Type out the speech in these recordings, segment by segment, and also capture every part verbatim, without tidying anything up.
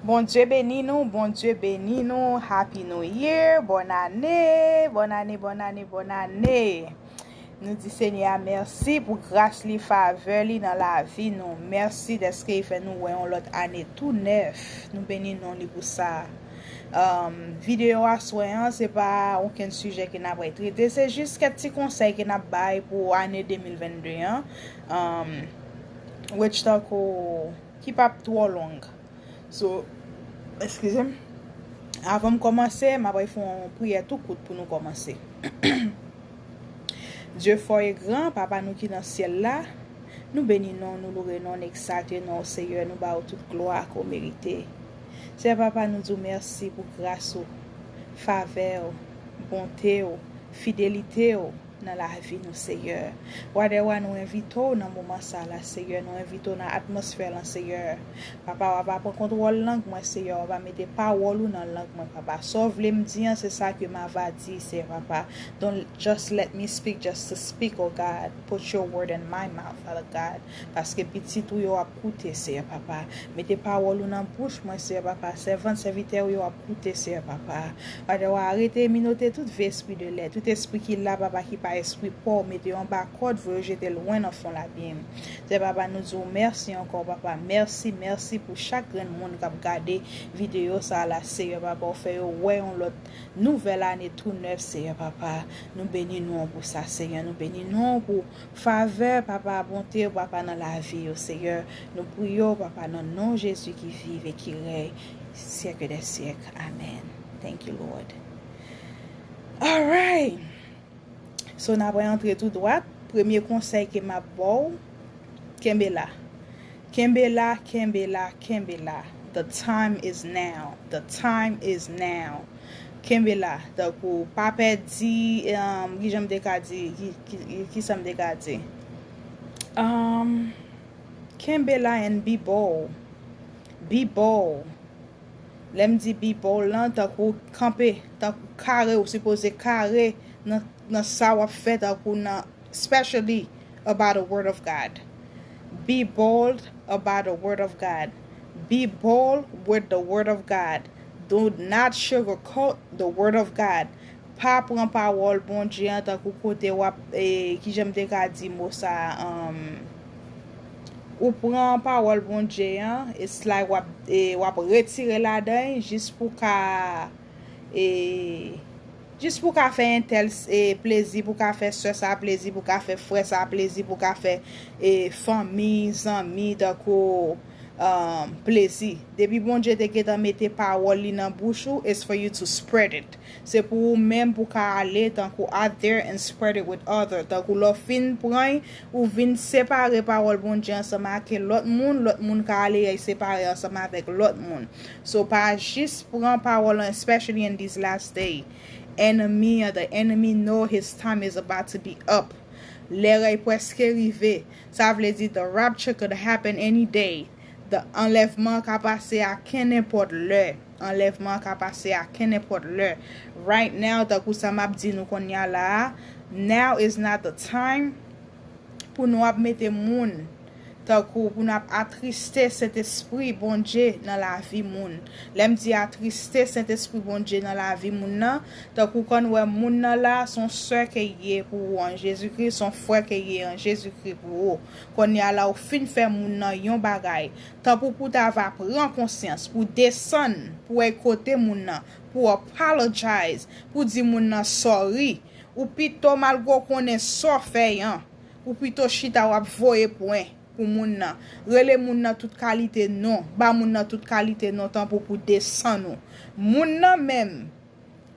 Bondye beni nou, Bondye beni nou. Happy New Year, bòn ane, bòn ane, bòn ane, bòn ane. Nou di Senyè a mèsi pou gras li, favè li nan lavi nou. Mèsi dèske li fè nou wè yon lòt ane tou nèf. Nou beni non li pou sa. Um, videyo aswè an, se pa okenn sijè ke n ap trete, se jis kèk ti konsèy ke n ap bay pou ane de mil vennde an. Um, which tankou ki p ap twò long. So, eskize m. Avan m kòmanse, m ap fè yon priyè tou kout pou nou kòmanse. Dye fò e gran, Papa nou ki nan syèl la, nou beni non, nou loure non, nou egzalte non, Seyè, nou ba ou tout glwa ke w merite. Seyè Papa, nou di w mèsi pou gras ou, favè w, bonte w, fidelite w nan lavi nou, Seyè. Wa dè wa, nou envite w nan moman sa la, Seyè. Nou envite w nan atmosfè lan, Seyè. Papa, w ap pran kontwòl lang mwen, Seyè. W ap mete pawòl ou nan lang mwen, Papa. Sa w vle m di an, se sa ke m ava di, Seyè, Papa. Don't just let me speak just to speak, oh God. Put your word in my mouth, Father God. Paske pitit ou yo ap koute, Seyè, Papa. Mete pawòl ou nan bouch mwen, Seyè, Papa. Sèvant, sèvitè ou yo ap koute, Seyè, Papa. Padè w arete e minote tout vye espri de lè, tout espri ki la, Papa, ki pa espri pa w, mete yo anba kòd, voye yo jete lwen nan fon labim. Seyè Papa, nou di w mèsi ankò, Papa. Mèsi, mèsi pou chak grenn moun k ap gade videyo sa a la, Seyè Papa, w fè yo wè yon lòt nouvèl ane tou nèf, Seyè Papa. Nou beni non w pou sa, Seyè. Nou beni non w pou favè, Papa, bonte w, Papa, nan lavi yo, Seyè. Nou priye w, Papa, nan non Jezi ki viv e ki rèy syèk dè syèk. Amèn. Thank you, Lord. Alright. So, n ap antre tou dwat. Premye konsèy ke m ap ba w, kenbe la. Kenbe la, kenbe la, kenbe la. The time is now. The time is now. Kenbe la. Tankou, pa pèdi, um, kijan m te ka di, ki, ki, kisa m te ka di? Um, kenbe la and be bold. Be bold. Lè m di be bold lan, tankou kanpe, tankou kare, ou sipoze kare nan, nan sa w ap fè, tankou nan, especially about the word of God. Be bold about the word of God. Be bold with the word of God. Do not sugarcoat the word of God. Pa pran pawòl Bondye an tankou kote w ap, e, kijan m te ka di mo sa a, um, ou pran pawòl Bondye an, it's like w ap, e, w ap retire ladan l jis pou ka, e, jis pou ka fè entèl, e, plezi, pou ka fè sè sa plezi, pou ka fè frè sa plezi, pou ka fè, e, fanmi, zanmi, tankou, um, plezi. Depi Bondye te gentan mete pawòl li nan bouch ou, it's for you to spread it. Se pou ou menm pou ka ale tankou out there and spread it with other. Tankou lè w fin pran l, ou vin separe pawòl Bondye ansanm ak lòt moun, lòt moun ka ale y separe ansanm avèk lòt moun. So, pa jis pran pawòl lan, especially in these last day. Enemy, the enemy know his time is about to be up. Lè a prèske rive. Sa vle di the rapture could happen any day. The anlèvman ka pase a kenenpòt lè. Anlèvman ka pase a kenenpòt lè. Right now, tankou sa m ap di nou konnya la a, now is not the time pou nou ap mete moun, tankou pou n ap atriste Sentespri Bondye nan lavi moun. Lè m di atriste Sentespri Bondye nan lavi moun nan, tankou kan n wè moun nan la, se yon sè ke l ye pou ou an Jezikri, se yon frè ke l ye an Jezikri pou ou. Konnya la, ou fin fè moun nan yon bagay. Tanpri pou ta va pran konsyans, pou desann, pou al kote moun nan, pou apologize, pou di moun nan sorry. Ou pito, malgre w konnen sa w fè an, ou pito chita w ap voye pwen pou moun nan. Rele moun nan tout kalite non. Ba moun nan tout kalite non tanpri pou desann ou. Moun nan menm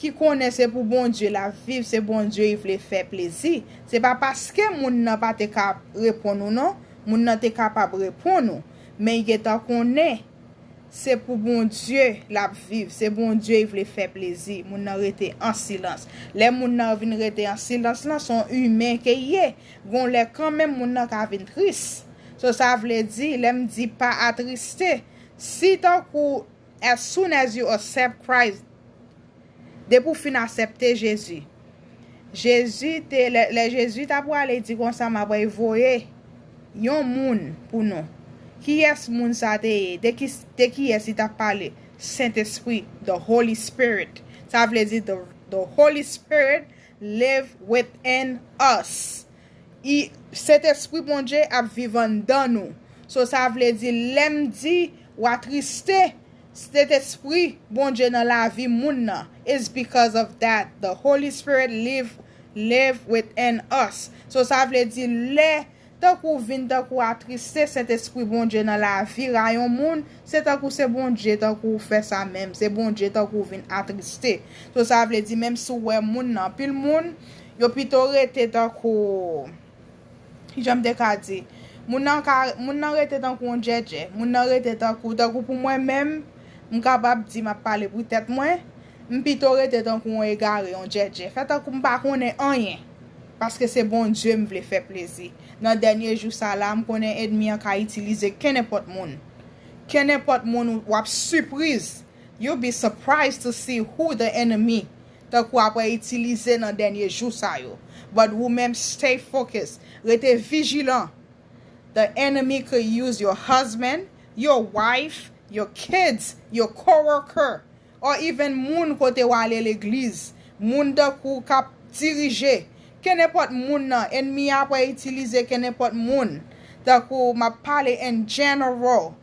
ki konnen se pou Bondye l ap viv, se Bondye li vle fè plezi. Se pa paske moun nan pa te ka reponn ou non, moun nan te kapab reponn ou, men li gentan konnen se pou Bondye l ap viv, se Bondye li vle fè plezi. Moun nan rete an silans. Lè moun nan vin rete an silans lan, se yon imen ke l ye. Gon lè kanmenm moun nan ka vin tris. So sa vle di, lè m di pa atriste, si tankou as soon as you accept Christ, depi w fin aksepte Jezi, Jezi te, lè, lè Jezi ta prale di konsa, m ap voye yon moun pou nou. Kiyès moun sa te ye? De ki, de kiyès li t ap pale? Sentespri, the Holy Spirit. Sa vle di the, the Holy Spirit live within us. I, Sentespri Bondye ap viv anndan nou. So sa vle di lè m di w atriste, Sentespri Bondye nan lavi moun nan. It's because of that the Holy Spirit live live within us. So sa vle di lè tankou w vin tankou atriste, Sentespri Bondye nan lavi a yon moun, se tankou se Bondye tankou w fè sa menm, se Bondye tankou w vin atriste. So sa vle di menm si w wè moun nan, anpil moun yo pito rete tankou, kijan m te ka di, moun nan ka, moun nan rete tankou yon djèdjè, moun nan rete tankou, tankou pou mwen menm, m kapab di m ap pale pou tèt mwen, m pito rete tankou yon egare, yon djèdjè, fè tankou m pa konnen anyen, paske se Bondye m vle fè plezi. Nan dènye jou sa la, m konnen ènmi an ka itilize kenenpòt moun. Kenenpòt moun, w ap sipriz. You'll be surprised to see who the enemy tankou ap itilize nan dènye jou sa yo. But ou menm, stay focused. Rete vijilan. The enemy could use your husband, your wife, your kids, your coworker, or even moun kote w ale legliz. Moun tankou k ap dirije. Kenenpòt moun nan, ènmi a ap itilize kenenpòt moun. Tankou m ap pale in general.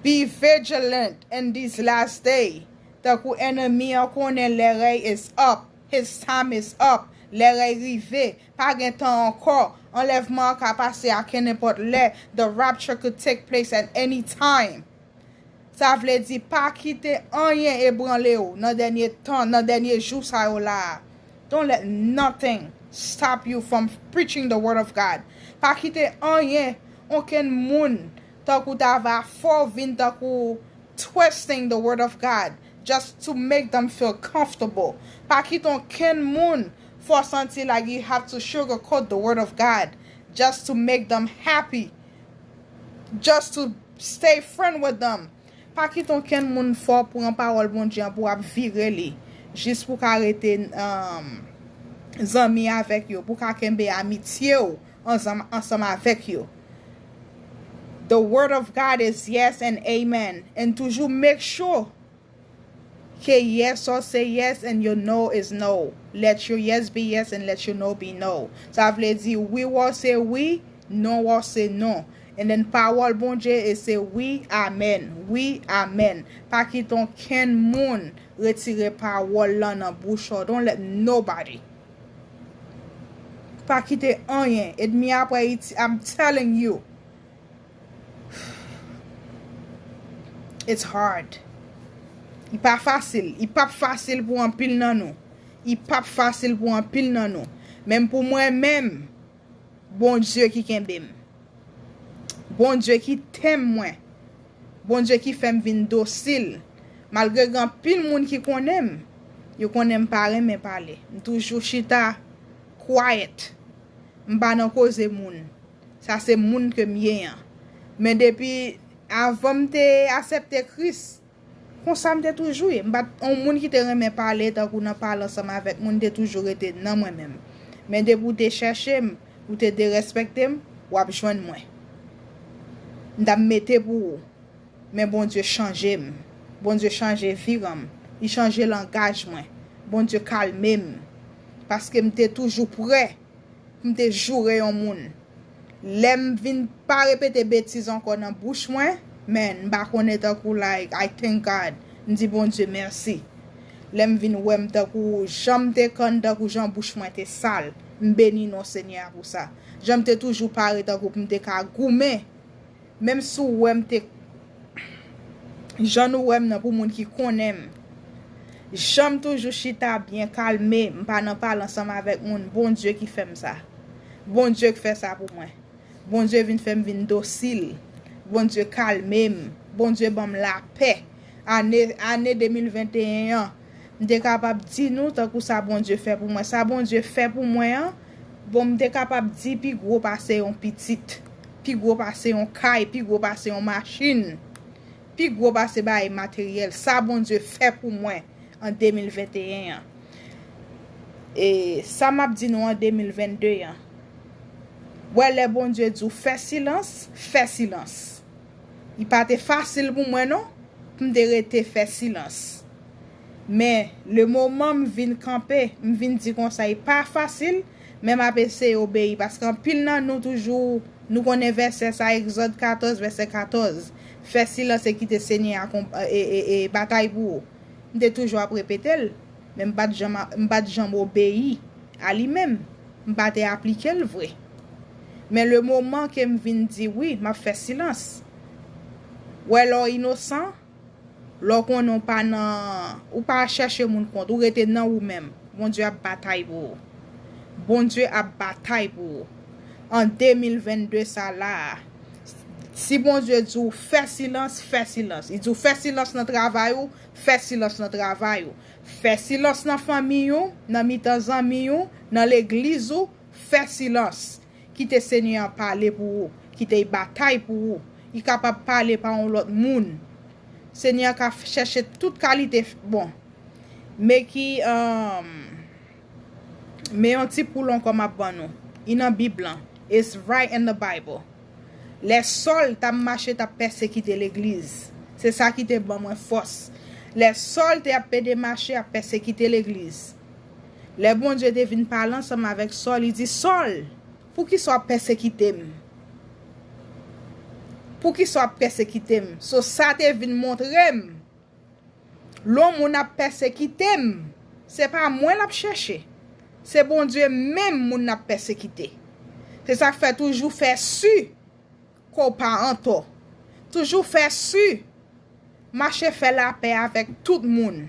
Be vigilant in these last days. Tankou ènmi an konnen lè rèy is up, his time is up, lè rèy rive, pa gen tan ankò, anlèvman an ka pase a kenenpòt lè, the rapture could take place at any time. Sa vle di pa kite anyen ebranle w nan dènye tan, nan dènye jou sa yo la a. Don't let nothing stop you from preaching the word of God. Pa kite anyen, okenn moun, tankou ta va fè w vin tankou twisting the word of God just to make them feel comfortable. Pa kite okenn moun fè w santi like you have to sugarcoat the word of God just to make them happy, just to stay friend with them. Pa kite okenn moun fè w pran pawòl Bondye an pou w ap vire li, jis pou w ka rete um, zanmi avèk yo, pou w ka kenbe amitye w ansanm, ansanm avèk yo. The word of God is yes and amen. And toujou make sure ke yes ou se yes and your no is no. Let your yes be yes and let your no be no. Sa vle di wi ou se wi, non ou se non. And then pawòl Bondye e se wi, amèn. Wi, amèn. Pa kite okenn moun retire pawòl lan nan bouch ou. Don't let nobody. Pa kite anyen. Ènmi a ap iti, I'm telling you. It's hard. Li pa fasil. Li p ap fasil pou anpil nan nou. Li p ap fasil pou anpil nan nou. Men pou mwen menm, Bondye ki kenbe m. Bondye ki tenm mwen. Bondye ki fè m vin dosil. Malgre gen anpil moun ki konnen m, yo konnen m pa renmen pale. M toujou chita quiet. M pa nan koze moun. Sa se moun ke m ye an. Men depi avan m te aksepte Kris, konsa m te toujou ye. M pa t yon moun ki te renmen pale tankou nan pale ansanm avèk moun, m te toujou rete nan mwen menm. Men depi w te chèche m, ou te derespekte m, w ap jwenn mwen. M t ap mete pou ou. Men Bondye chanje m. Bondye chanje viran m. Li chanje langaj mwen. Bondye kalme m. Paske m te toujou prè pou m te joure yon moun. Lè m vin pa repete betiz ankò nan bouch mwen, men m pa konnen tankou like, I thank God. M di Bondye mèsi. Lè m vin wè m tankou jan m te konn, tankou jan bouch mwen te sal, m beni non Senyè a pou sa. Jan m te toujou pare tankou pou m te ka goumen. Menm si w wè m te, jan nou wè m nan pou moun ki konnen m. Jan m toujou chita byen kalme, m pa nan pale ansanm avèk moun, Bondye ki fè m sa. Bondye ki fè sa pou mwen. Bondye vin fè m vin dosil. Bondye kalme m. Bondye ban m lapè. Ane, ane de mil venteyen an, m te kapab di nou tankou sa Bondye fè pou mwen. Sa Bondye fè pou mwen an, bon, m te kapab di pi gwo pase yon pitit, pi gwo pase yon kay, pi gwo pase yon machin, pi gwo pase bagay materyèl. Sa Bondye fè pou mwen an de mil venteyen an. E sa m ap di nou an de mil vennde an. Wè, lè Bondye di w fè silans, fè silans. Li pa te fasil pou mwen non, pou m te rete fè silans. Men, le moman m vin kanpe, m vin di konsa, e pa fasil, men m ap eseye obeyi, paske anpil nan nou toujou, nou konnen vèsè sa, Egzòd katòz, vèsè katòz, fè silans e kite Senyè a konp- e, e, e batay pou ou. M te toujou ap repete l, men m pa t janm, m pa t janm obeyi a li menm. M pa te aplike l vre. Men le moman ke m vin di wi, m ap fè silans. Wè, lè w inosan, lè w konnen w pa nan, ou pa chèche moun kont, ou rete nan ou menm. Bondye ap batay pou ou. Bondye ap batay pou ou. An de mil vennde sa la a, si Bondye di w fè silans, fè silans. Li di w fè silans nan travay ou, fè silans nan travay ou. Fè silans nan fanmi ou, nan mitan zanmi ou, nan legliz ou, fè silans. Kite Senyè a pale pou ou, kite l batay pou ou. Li kapab pale pa yon lòt moun. Senyè a ka f- chèche tout kalite f- bon. Men ki, um, men yon ti poul ankò m ap ban nou. Li nan Bib lan. It's right in the Bible. Lè Sòl t ap mache, t ap pèsekite legliz. Se sa ki te ban mwen fòs. Lè Sòl te ap pede mache, ap pèsekite legliz. Lè Bondye te vin pale ansanm avèk Sòl, li di, Sòl, poukisa w ap pèsekite m? Poukisa w ap pèsekite m? So, sa te vin montre m, lè yon moun ap pèsekite m, se pa mwen l ap chèche. Se Bondye menm moun n ap pèsekite. Se sa k fè toujou fè si ke w pa antò. Toujou fè si. Mache fè lapè avèk tout moun.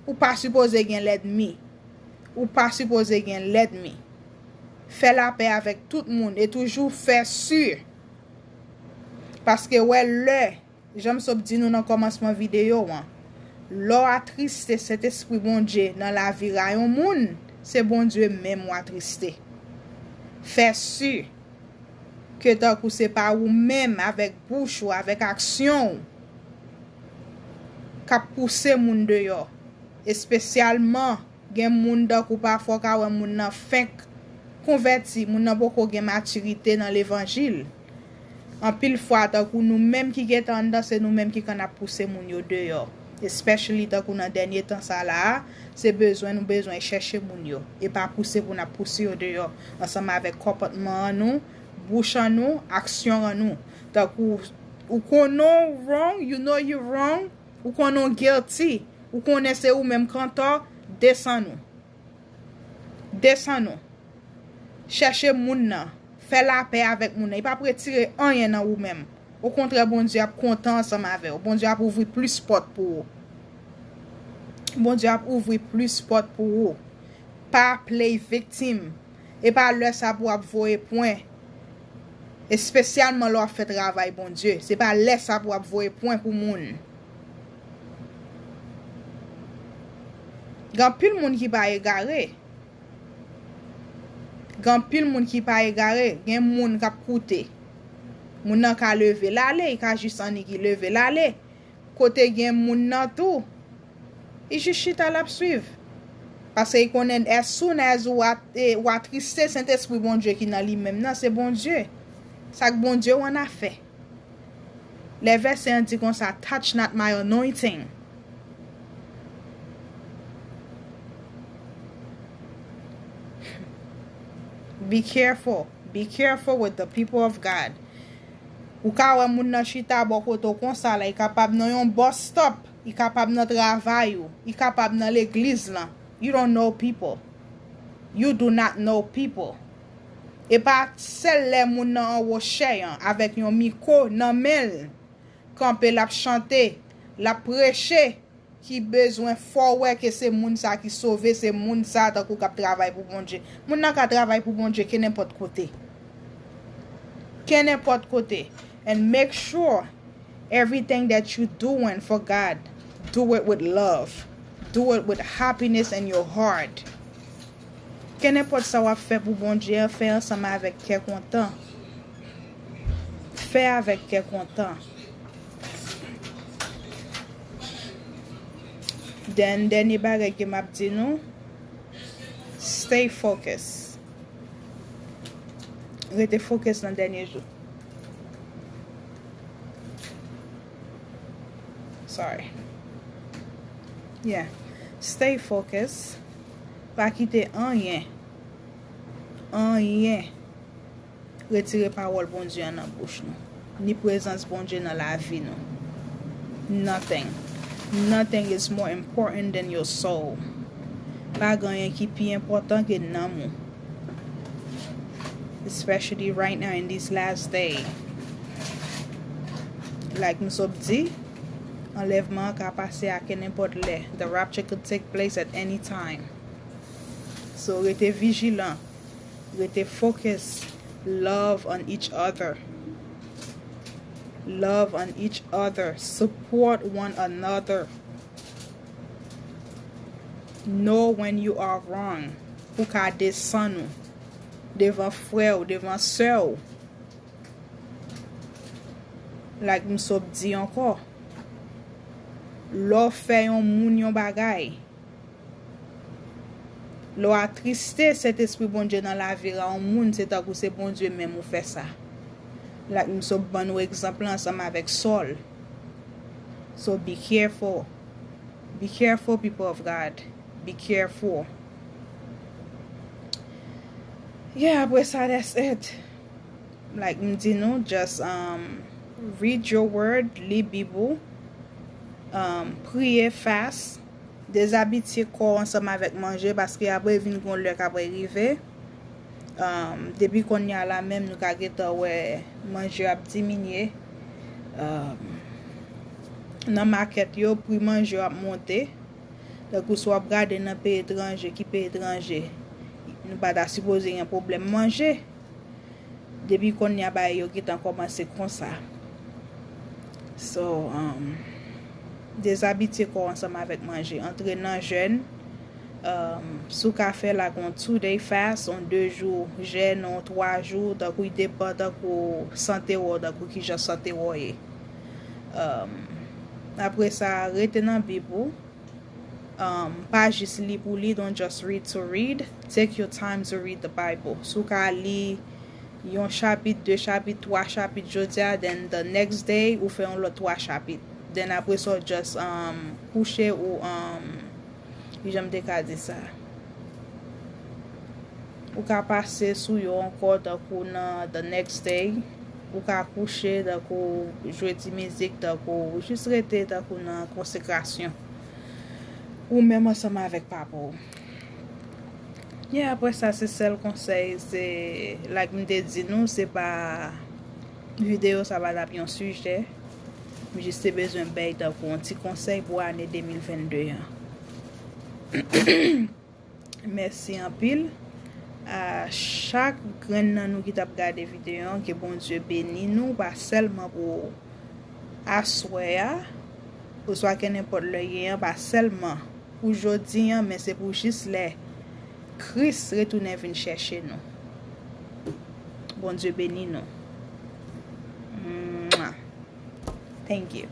Ou pa sipoze gen lènmi. Ou pa sipoze gen lènmi. Fè lapè avèk tout moun e toujou fè si. Paske wè lè, jan m sot di nou nan kòmansman videyo an, lè w atriste Sentespri Bondye nan lavi a yon moun, se Bondye menm w atriste. Fè si ke tankou se pa ou menm avèk bouch ou, avèk aksyon w, k ap pouse moun deyò. Espesyalman, gen moun tankou pafwa w ka wè moun nan fenk konvèti, moun nan poko gen matirite nan levanjil. Anpil fwa, tankou nou menm ki gentan anndan, se nou menm ki konn ap pouse moun yo deyò. Especially tankou nan dènye tan sa la a, se bezwen nou bezwen chèche moun yo, e pa pouse pou n ap pouse yo deyò, ansanm avèk konpòtman an nou, bouch an nou, aksyon an nou. Tankou ou konnen w wrong, you know you wrong, ou konnen w guilty, ou konnen se ou menm k antò, desann ou. Desann ou. Chèche moun nan. Fè lapè avèk moun nan. Li p ap retire anyen nan ou menm. Okontrè, Bondye ap kontan ansanm avè w. Bondye ap ouvri plis pòt pou ou. Bondye ap ouvri plis pòt pou ou. Pa play viktim. E pa lè sa pou w ap voye pwen. Espesyalman lè w ap fè travay Bondye. Se pa lè sa pou w ap voye pwen pou moun. Gen anpil moun ki pa egare. Gen anpil moun ki pa egare. Gen moun k ap koute. Moun nan ka leve l ale, li ka jis annik li leve l ale. Kote gen moun nan tou, li jis chita, l ap swiv. Paske li konnen as soon as ou at- e, ou atriste Sentespri Bondye ki nan li menm nan, se Bondye. Sa k Bondye w annafè. Lè vèsè an di konsa, touch not my anointing. Be careful. Be careful with the people of God. Ou ka wè moun nan chita bò kote w konsa la, li kapab nan yon bus stop, li kapab nan travay ou, li kapab nan legliz lan. You don't know people. You do not know people. E pa sèl lè moun nan anwo chèz an avèk yon mikwo nan men l, kanpe l ap chante, l ap preche, ki bezwen fè w wè ke se moun sa ki sove, se moun sa tankou k ap travay pou Bondye. Moun nan ka travay pou Bondye kenenpòt kote. Kenenpòt kote. And make sure everything that you doing for God, do it with love. Do it with happiness in your heart. Kenenpòt sa w ap fè pou Bondye an, fè ansanm avèk kè kontan. Fè avèk kè kontan. Then, dènye bagay ke m ap di nou, stay focus. Rete focus nan dènye jou. Sorry. Yeah. Stay focus. Pa kite anyen, anyen retire pawòl Bondye an nan bouch nou, ni prezans Bondye nan lavi nou. Nothing. Nothing is more important than your soul. Pa gen anyen ki pi enpòtan ke nanm ou. Especially right now in these last days. Like m sot di, anlèvman an ka pase a kenenpòt lè. The rapture could take place at any time. So, rete vijilan, rete focus, love on each other. Love on each other, support one another. Know when you are wrong. Pou ka desann ou devan frè w, devan sè w. Like m sot di ankò, lè w fè yon moun yon bagay, lè w atriste Sentespri Bondye nan lavi a yon moun, se tankou se Bondye menm ou fè sa. Like m sot ban nou egzanp la ansanm avèk Sòl. So be careful. Be careful, people of God. Be careful. Yeah, apre sa, that's it. Like m di nou, just um, read your word, li Bib ou, um, priye, fast, dezabitye kò w ansanm avèk manje, paske apre vin gon lè k apre rive. Um, depi kounye a la menm, nou ka gentan wè manje ap diminye. Um, nan makèt yo, pri manje yo ap monte. Tankou si w ap gade nan peyi etranje, ki peyi etranje, nou pa ta sipoze gen pwoblèm manje. Depi kounye a bagay yo gentan kòmanse konsa. So, um, dezabitye kò w ansanm avèk manje. Antre nan jèn. Um, si w ka fè like on two day fast, on de jou jèn, on twa jou, tankou i depann tankou sante w, tankou kijan sante w ye. Um, apre sa, rete nan Bib ou. Um, pa jis li pou li, don't just read to read. Take your time to read the Bible. Si w ka li yon chapit, de chapit, twa chapit jodi a, then the next day, ou fè yon lòt twa chapit. Then apre sa, w just um, kouche ou, um, ki jan m te ka di sa? Ou ka pase sou yo ankò, tankou nan the next day. Ou ka kouche, tankou jwe ti mizik, tankou jis rete, tankou nan konsekrasyon. Ou menm ansanm avèk papa w. Yeah, apre sa, se sèl konsèy, se, like m te di nou, se pa, videyo sa pa t ap yon sijè. M jis te bezwen bay tankou yon ti konsèy pou ane de mil vennde an. Mèsi anpil a chak grenn nan nou ki t ap gade videyo an. Ke Bondye beni nou, pa sèlman pou aswè a, oswa kenenpòt lè ye an, pa sèlman pou jodi an, men se pou jis lè Kris retounen vin chèche nou. Bondye beni nou. Mwah. Thank you.